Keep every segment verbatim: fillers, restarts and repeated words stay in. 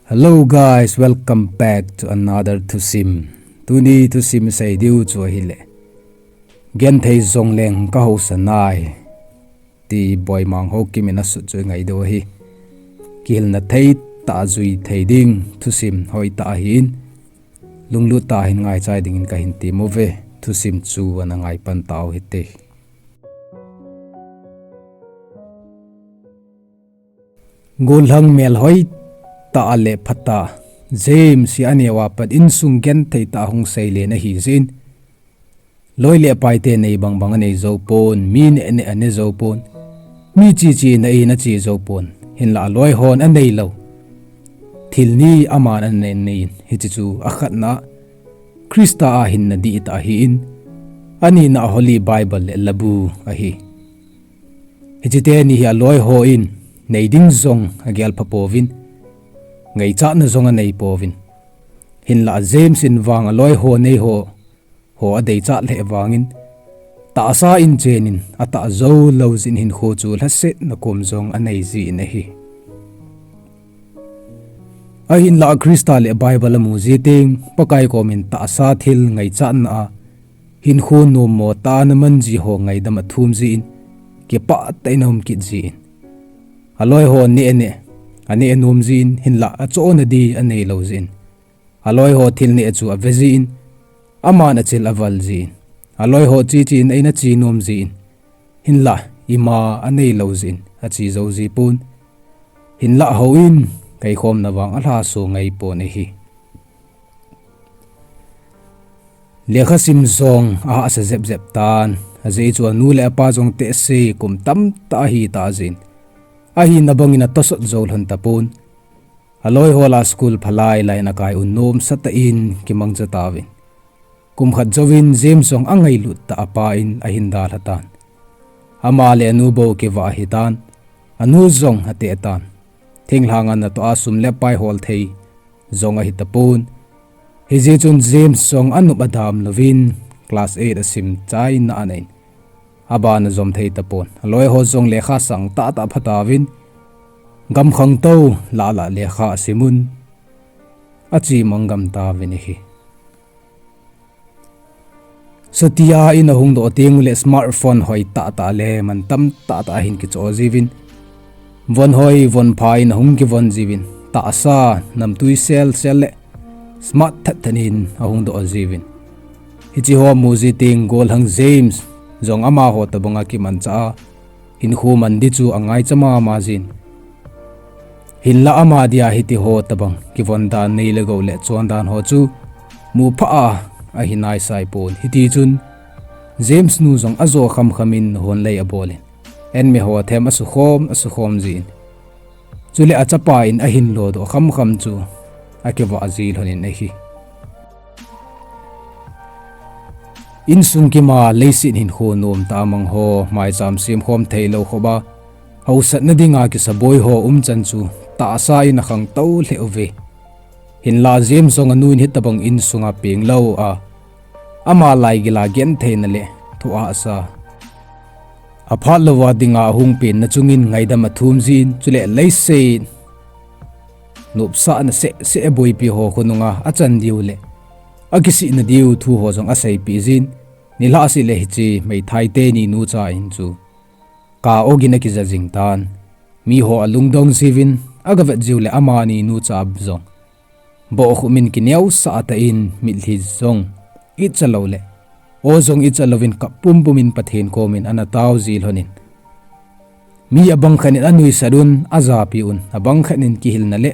Hello guys, welcome back to another thusim. Tuni thusim isei diu chu ahile, Genthei jongleng kahausa nai, ti Boimang Haokip in asut chu ingai diu ahi. Kihilna thei tah, jui thei ding thusim hoitah ahin, lunglut tah a hin ngaichai dingin kahin temuve. Thusim chu ana ngaipan tau hite. Gollhang melhoi tah le phatah James hi aneo a pat insung genthei tah a hung seilen ahijeh in, loi le paite nei bangbang anei jou pon, mi neh neh ane jou pon, mi che che in a-in ache jou pon, hinlah aloi hon anei lou thil ni aman anei in, hiche chu akhatna Christa a hinna dihtah ahin, anina Holy Bible le labu ahi. Hiche teni hi aloi hon nei ding jong agelpha pouvin, ngaichatna jong anei pouvin, hinlah James in vang aloi ho nei ho, ho adeichat lheh vangin, tahsa in chenin atah jou lou jeh in hinkho chu lhasetna kom jong anei jin ahi. Ahinlah Christa le Bible amu jiteng, Pakai komin tahsa thil ngaichatna a hinkho nommo tah a ana man ji ho ngaidam athum jin, kipah tah in aum kit jin, aloi ho neh neh aneh nom jin, hinlah achona di anei lou jin, aloi ho thil neh chu ave jin, aman achil aval jin, aloi ho che che in a-in ache nom jin, hinlah ima anei lou jin ache jou ji pon, hinlah houin kaikhomna vang alhaso ngai pon ahi. Lekhasim jong ahahsa jep jep tan, ajeh chu anu le apa jong tehse kum tamtah ahitah jeh in, ahina bangin atosot jou lhon tapon, aloi ho lah school phalai lai in akai u nomsa tah in kimangcha tauvin, kum khat jouvin James jong angailut tah a apa in ahin dalha tan. Ama le anu bou kivah ahitan, anu jong ateh tan. Thinglhang a natoh a sum le pai hol thei jong ahi tapon. Hijeh chun James jong anop adam louvin class eight asim chai nana in, aban ajom thei tapon. Aloi ho jong lekha sang tahtah pha tauvin, gam khangtou lah lah lekha asimun, ache manggam tauvin ahi. Chutia in ahung doh teng uleh smartphone hoi tahtah le mantam tahtah ahin kichoh jiuvin, von hoi von pha in ahung kivon jiuvin, tahsa namtui sel sel le smart that that in ahung doh jiuvin, hiche ho amu jiteng gollhang James jong amaho tobanga kimanchah a, hinkho man di chu angaicha mama jin, hinlah ama dia hitiho tobang kivon dan nei le gou le chondan ho chu muphah a ahi naisai pon. Hitichun James nu jong ajo khamkham in honlei abolin, anme ho them asukhom asukhom jin, chule achapa in ahin lodoh khamkham chu akivah ji lhonin ahi. Insung kima leiset hinkho nomtah a mang ho, maicham semkhom theilou khop a haosatna dinga kisaboi ho umchan chu tahsa in akhangtou lheh uve. Hinlah James jong anu in hitobang insunga peng lou a, ama laigila gentheina le thohhahsa, aphat louva dinga ahung penna chungin ngaidam athum jin, chule leiset nopsahna sehseh boipi ho khonunga achan diu le akisihna diu thu ho jong aseipeh jin, nilhah seh le hiche meithai teni nucha in chu kah ogin akija jing tan. Miho alungdong jiuvin, agavet jiu le amani nucha jong bohkhup in kineosah tah in mitlhi jong itcha lou le o jong itcha louvin kap pumpum in Pathen komin ana tao ji lhonin, mi abang khat in anuisat un, ajapi un, abang khat in kihilna le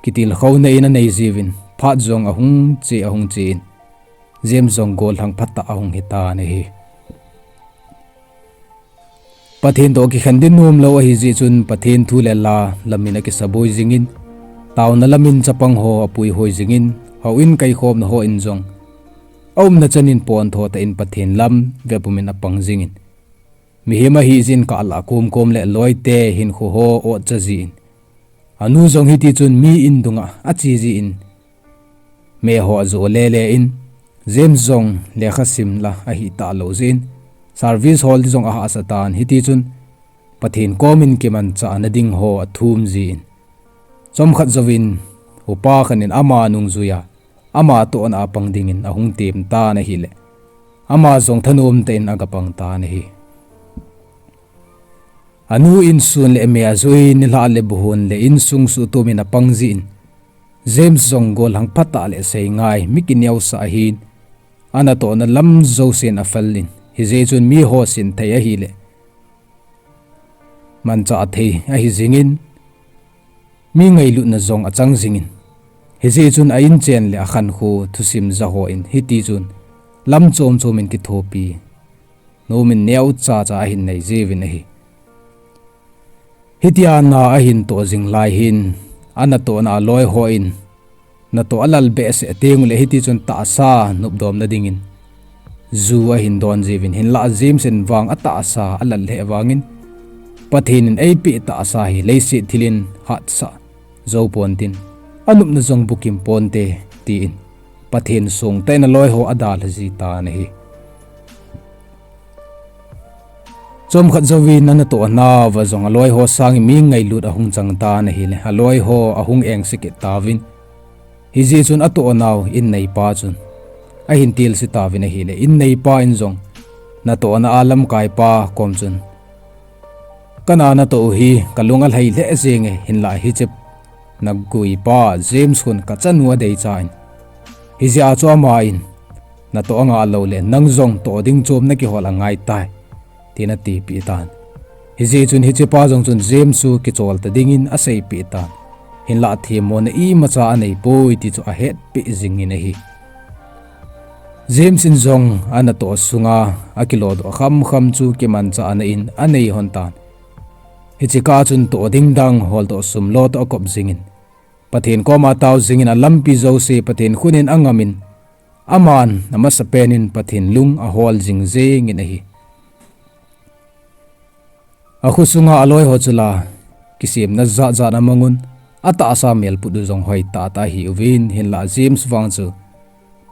kitilkhouna in anei jiuvin, phat jong ahung che ahung che in, James jong gollhang phatah ahung hitan ahi. Pathen toh kikhen din nomlou ahijeh chun Pathen thu le la lamin akisaboi jingin, taona lamin chapang ho apuihoi jingin, houin kaikhomna hon jong aumna chanin pontho tah in Pathen lam vepumin apang jingin, mihem ahijeh in kahlah komkom le loite hinkho ho otcha jin, anu jong hitichun mi in dunga ache jin, meho ajoh lele in, James jong lekhasim la ahitah lou jeh in, service hol di jong ahahsa tan. Hitichun Pathen komin kimanchah nading ho athum jin, chomkhat jouvin upa khat in ama nungjuiya ama tohna a pang dingin ahung tem tan ahile, ama jong thanom tah in agapang tan ahi. Anu in sun le me ajui, nilhah le buhon le insung suhtumin apang jin, James jong golhang phatah le seingai, mi kineosah ahin, anatohna lam jousen aphal in, hijeh chun miho sin thei ahile manchah thei ahi jingin, mi ngailutna jong achang jingin, hijeh chun a inchen le akhankho thusim ja hon hitichun lam chom chomin kithopi nomin neocha cha ahin nei jiuvin ahi. Hitia na ahin toh jing lai hin, anatohna aloi hon natoh alal behseh teng ule hitichun tahsa nopdom nadingin ju ahin don jiuvin, hinlah James in vang atahsa alal lheh vangin, Pathen in eipeh tahsa hi leiset thil in hatsah jou pontin, anopna jong bukim ponte, tin Pathen songtah in aloi ho adalha jitan ahi. Chomkhat jouvin anatohna uva jong aloi ho sangin mi ngailut ahung chang tan ahile, aloi ho ahung engse kit tauvin. Hijeh chun atohnau inneipa chun ahin tilse tauvin ahile, inneipa in jong natohna a lamkaipa kom chun, kana natoh u hi kalung alhai lheh jenge, hinlah hiche naguipa James khun kachanu adeicha in, hijeh a chu ama in natoh anga loule nang jong toh ding chom nakihol angaitai, tin atipeh tan. Hijeh chun hichepa jong chun James chu kichol ta dingin aseipeh tan. Hinlah themmona imacha aneipoi ti chu ahetpeh jingin ahi. James in jong anatoh sunga akilodoh khamkham chu kimanchahna in anei lhon tan. Hiche kah chun toh ding dang holdoh sumlo toh akop jingin, Pathen koma tao jingin alampi jouse Pathen khut in angamin, aman amasapen in Pathen lung ahol jing jengin ahi. Akhosunga aloi ho chu la kisemna jatjat amangun, atahsa melput u jong hoitahtah ahiuvin, hinlah James vang chu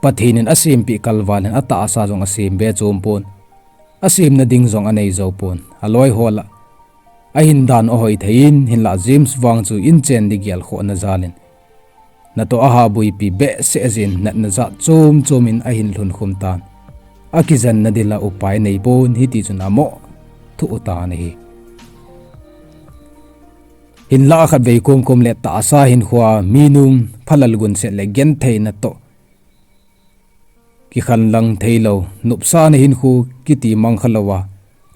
Pathen in asempeh kalval in atahsa jong asem be chom pon, asemna ding jong anei jou pon, aloi ho lah ahin dan u ahoi thei in, hinlah James vang chu inchen ding gelkhohna jalin natoh ahabuipi behseh jin, natna jat chom chomin ahin lhunkhum tan. Akijenna ding la upai neipon, hitichun amoh thuh tan ahi. Hinlah khatvei komkom le tahsa hinkhoa mi nung phalal gunset le genthei natoh kikhenlang theilou, nopsahna hinkho kiti mangkha louva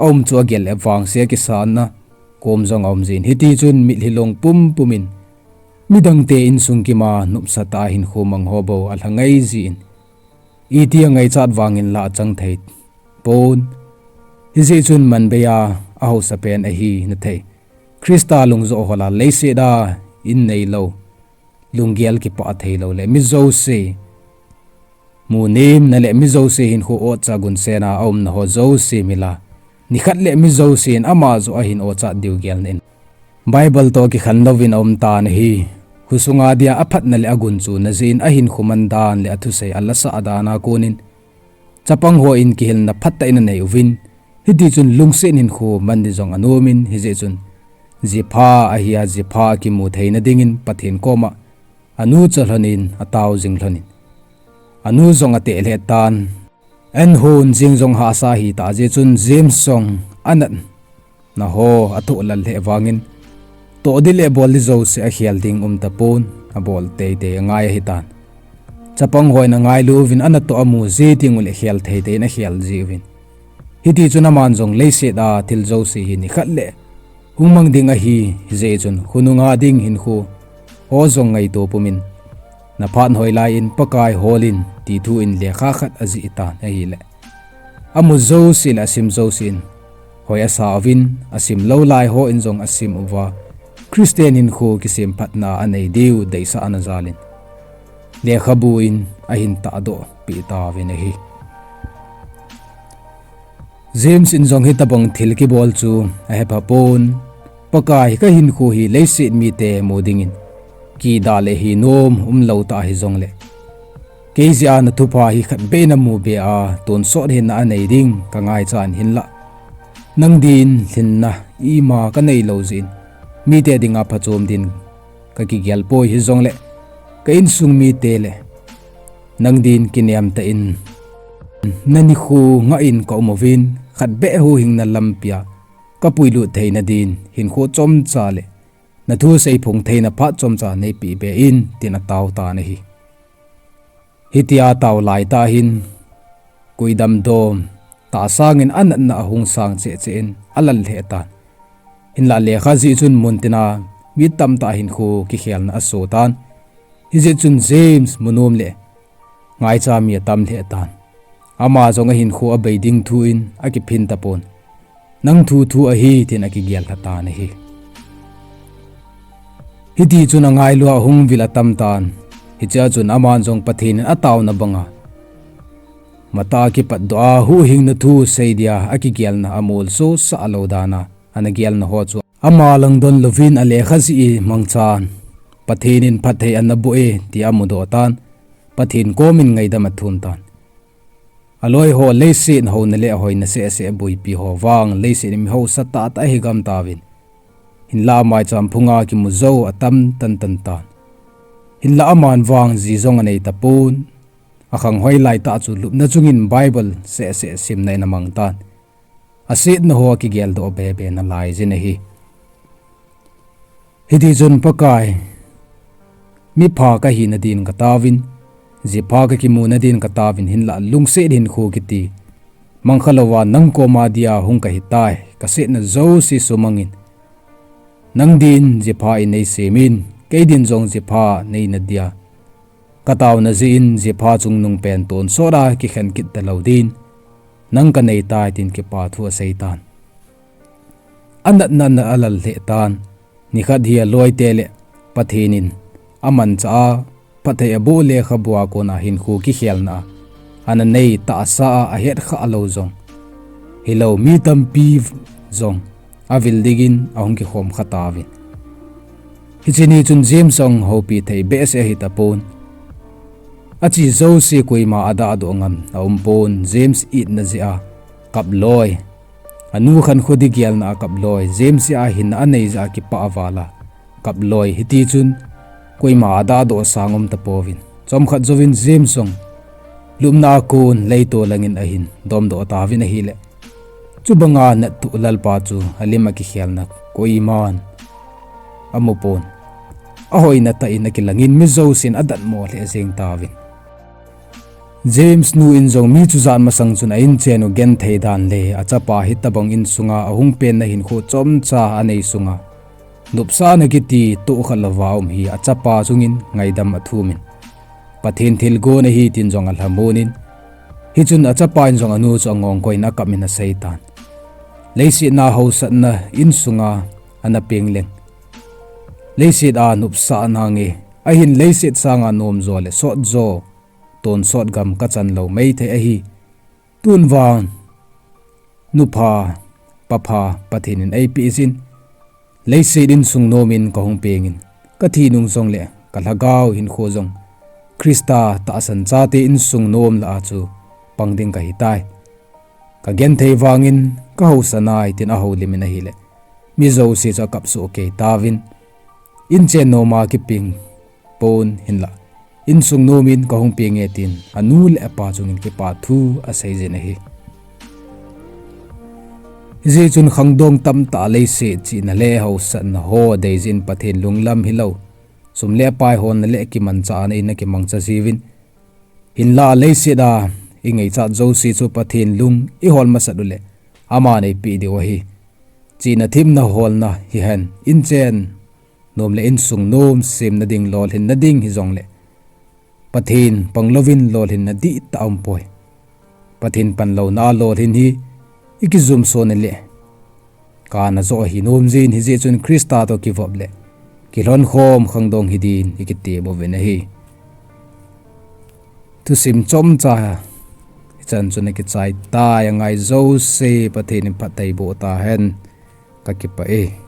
aum chu agel le vangse akisanna kom jong aum jin, hitichun mitlhi long pumpum in midangte insung kima nopsatah a hinkho mang ho bou alhangai jin, iti angaichat vangin la achang thei pon. Hijeh chun manbeiya ahaosapen ahi nathei, Christa lungjoh hola leiset a inneilou, lunggel kipah theilou le mi jouse munemna le mi jouse hinkho otcha gunsetna aumna ho jouse mila, nikhat le mi jousen ama joh ahin otchat diu gelna in Bible toh kikhen louvin aumtan ahi. Khosunga dia aphatna le agunchuna jeh in ahinkho man dan le athusei alasah dan a konin chapang hon kihilna phatah in anei uvin, hitichun lungset hinkho man ding jong anomin, hijeh chun jipha ahia jipha kimu theina dingin Pathen koma anu cholhonin atao jing lhonin, anu jong ateh lheh tan. Anhon jing jong hahsa ahitah jeh chun James jong anatna ho athohlal lheh vangin, toh ding le bol ding jouse akhel ding umtapon, abol teitei angai ahitan. Chapang hon angailu uvin anatoh amu ji teng ule khel theitei in akhel jiuvin, hitichun aman jong leiset a thil jouse hi nikhat le hung mang ding ahi, hijeh chun khonunga ding hinkho ho jong ngaito pumin, naphat hoilai in Pakai holin ti thu in lekha khat ajih tan ahile, amu jouse le asim jousen hoi asa uvin, asimlou lai hon jong asim uva, Christian hinkho kisemphatna anei diu deisahna jalin lekhabu in ahin tahdoh peh tauvin ahi. James in jong hitobang thil kibol chu ahephapon, Pakai, kahinkho hi leiset mite mu dingin kidah le hinom umlou tah hijongle, kei jeh a nathupha hi khatvei namu bea tonsot hinna anei ding kangaichan, hinlah Nang din lhinna ima kanei lou jeh in, mite dinga phachom din kakigel poi, hijongle ka insung mite le nang din kinem tah in nanikho ngah in kaum uvin, khat beh huhhingna lampia kapuilut theina din hinkho chomcha le nathusei phong theina phat chomcha neipeh be in, tin atao tan ahi. Hitia atao laitah hin, koidam dom tah sangin anatna ahung sang cheh cheh in alal lheh tan. Hinlah lekha jeh chun muntina mi tamtah hinkho kikhelna aso tan. Hijeh chun James munom le ngaicha mi atam lheh tan. Ama jong ahinkho abei ding thu in akiphin tapon, nang thu thu ahi, tin akigel lha tan ahi. Hitichun angailua ahung vil atam tan. Hichea chun aman jong Pathen in ataona banga matah a kipatdoh a huhhingna thu sei dia akigelna amolso sah lou dan a ana gelna ho chu ama langdon louvin alekha jeh mangchan Pathen in phatthei ana boh e tia amudoh tan, Pathen komin ngaidam athum tan. Aloi ho, leiset houna le ahoina sehseh aboipi ho vang leiset in mi hausa tahtah ahi gam tauvin, hinlah amaicham phunga kimu jou atam tantan tan. Hinlah aman vang ji jong anei tapon, akhang hoi laitah chu lupna chungin Bible sehseh simna in amang tan. Asetna ho akigeldoh bebe nalai jin ahi. Hitichun Pakai, mipha kahina din kataovin, jipha kakimuna din kataovin, hinlah lungset hinkho kiti mangkha louva nang koma dia hung kahitai, kasetna jouse sumangin, nang din jipha in neisemin, kei din jong jipha neina dia kataona jeh in jipha chungnung pen tonsot a kikhen kit talou din nang kaneitai, tin kipa thu asei tan. Anatna ana alal lheh tan. Nikhat hi aloite le Pathen in amanchah a phatthei aboh lekhabua kona hinkho kikhelna a ana nei tahsa a ahetkhah lou jong hilou mi tampi jong avil dingin ahung kikhom kha tauvin, hiche ni chun James jong houpi thei behseh ahi tapon. Ache jouse koima adahdoh ngam aumpon, James itna jeh a kap loi, anu khankho ding gelna a kap loi, James jeh a hinna anei jeh a kipah val a kap loi, hitichun koima adahdoh sang um tapouvin, chomkhat jouvin James jong lupna a kon leitol langin ahin domdoh tauvin ahile, chubanga natthoh Lalpa chu alim a kikhelna koiman amupon, ahoina tah in akilangin mi jousen adatmo lheh jeng tauvin. James nu in jong mi chujat masang chun a inchen u genthei dan le achapa hitobang insunga ahung penna hinkho chomcha anei sunga nopsahna kiti tohkhat louva um hi achapa chungin ngaidam athumin, Pathen thilgon ahi tin jong alhamon in, hichun achapa in jong anu chu angongkoin akap in aseitan. Leiset a hausatna insunga ana peng leng, leiset a nopsahna nge, ahin leiset sanga nomjo le sotjo tonsot gam kachan lou maithei ahi. Tun vang nupha, papha Pathen in eipeh jin, leiset insung nomin kahung pengin, kathi nung jongle kalhagao hinkho jong Christa tahsan chate insung nom lah a chu pang ding kahitai. Kagenthei vangin kahausa nai, tin ahoulimin ahile, mi jouse chu akap soh kei tauvin, inchen noma kipeng pon, hinlah insung nomin kahung penge tin anu le apa chungin kipa thu aseijin ahi. Hijeh chun khangdong tamtah leiset chihna le hausatna ho deijin Pathen lunglam hilou, sum le pai holna le kimanchahna in akimangcha jiuvin, hinlah leiset a ingaichat jouse chu Pathen lung ihol masat uleh aman eipeh diu ahi. Chihna themna holna hihen, inchen nom le insung nom semna ding, lolhinna ding hijongle, Pathen panglouvin lolhinna dihtah aumpoi. Pathen panlouna a lolhin hi ikijumsona le kana joh ahi nomjin, hijeh chun Christa toh kivop le kilhonkhom khangdong hidin ikitep uvin ahi. Thusim chomcha hichan chun akichai tai, angai jouse Pathen in phattheiboh tahen, kakipah e.